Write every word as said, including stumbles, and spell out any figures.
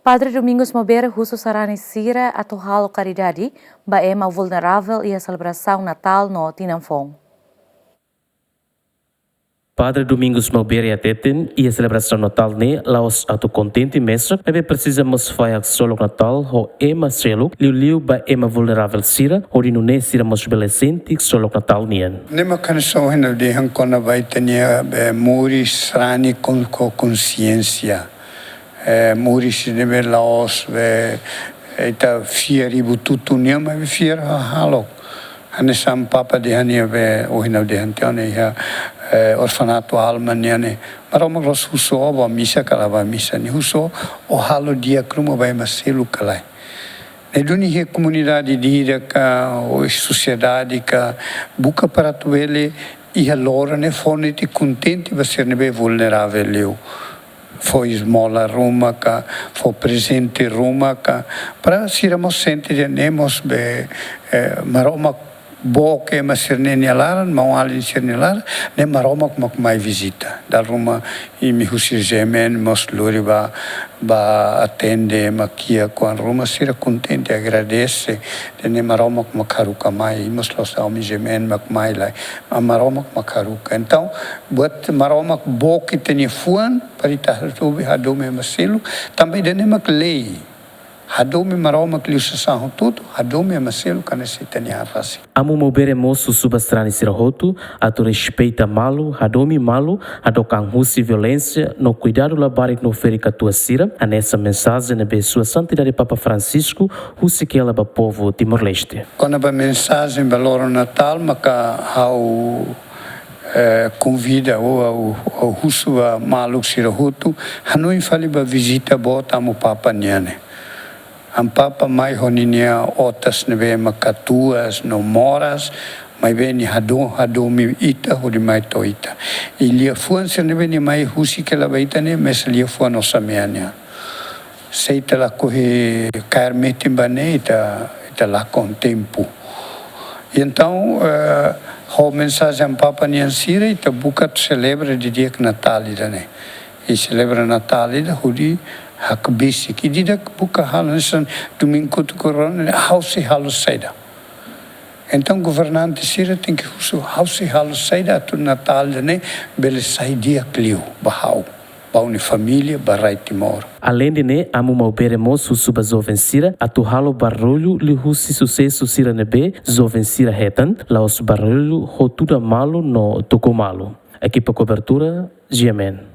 Padre Domingos Maubere husu sarani sira atu halo karidade ba ema vulneravel iha selebrasaun Natál no Tinan Foun. Padre Domingos Maubere hateten, iha selebrasaun Natál ne'e la'ós atu kontente mesak, maibé presiza mós fahe haksolok Natál ho ema seluk, liuliu ba ema vulneravel sira, hodi nune'e sira mós bele sente haksolok Natál nian. Ne'e mak ha'u hanoin ohin ha'u dehan kona-ba ita-nia, eh, moris sarani ho konxiénsia. Eh, moris ne'ebé la'ós be, eh, ita fiar ibu-tutun nian, maibé fiar hahalok. Hanesan Papa dehan iha be, ohin ha'u dehan tiha ona iha, eh, orfanatu Alma nian ne'e. Maromak la'ós husu ó bá misa ka la bá misa, Nia husu ó halo di'ak ruma ba ema seluk ka lae. Ne'e duni iha komunidade ida-idak ka, ou sosiedade ka, buka para atu bele iha loron ne'e fó netik kontente ba sira ne'ebé vulneravel liu. Fó esmola ruma ka, fó prezente ruma ka, para sira mós sente dehan ne'e mós be, eh, Maromak book ema sira-ne'e nia laran, maun-alin sira-nia laran, ne'e Maromak mak mai vizita. Dala ruma imi husi G M N mós lori bá, bá atende ema kiak oan ruma, sira kontente, agradese, dehan ne'e Maromak mak haruka mai, mós la'ós ami G M N mak mai lae, maibé Maromak mak haruka. Entaun, buat Maromak book ita-nia fuan, para ita hadomi, hadomi ema seluk, tanba ida-ne'e mak lei. Hadomi Maromak liu sasán hotu-hotu, hadomi ema seluk hanesan ita-nia an rasik. Amu Maubere mós husu ba sarani sira hotu atu respeita malu, hadomi malu, hadook an husi violénsia, no kuidadu labarik no ferik-katuas sira, hanesan mensajen ne'ebé Sua Santidade Papa Francisco husik hela ba povu Timor-Leste. Kona-ba mensajen ba loron Natál maka ha'u, eh, konvida ou ha'u, ha'u husu ba maluk sira hotu, hanoin fali ba vizita boot Amu Papa nian ne'e. Amu Papa mai ho ninia otas ne'ebé mak katuas no moras, maibé nia hado-, hadomi ita hodi mai to'o ita. I liafuan sira ne'ebé nia mai husik hela ba ita ne'e, mesak liafuan osan-mean nian. Se ita lakohi kaer metin ba ne'e, ita, ita lakon tempu. I entaun, eh, ho mensajen Papa nian sira, ita buka atu selebra didi'ak Natál ida-ne'e. I selebra Natál ida hodi hakbesik. I ida buka halo hanesan Domingu Kotuk Koroa ne'e, ha'u sei halo saida. Entaun governante sira tenke husu, ha'u sei halo saida atu Natál ida-ne'e bele sai di'ak liu ba ha'u, ba ha'u-nia família, ba rai Timor. Aleinde ne'e, Amu Maubere mós husu ba joven sira atu halo barullu liuhusi susesu sira ne'ebé joven sira hetan, la'ós barullu ho tuda malu no tuku malu. Ekipa kobertura, G M N.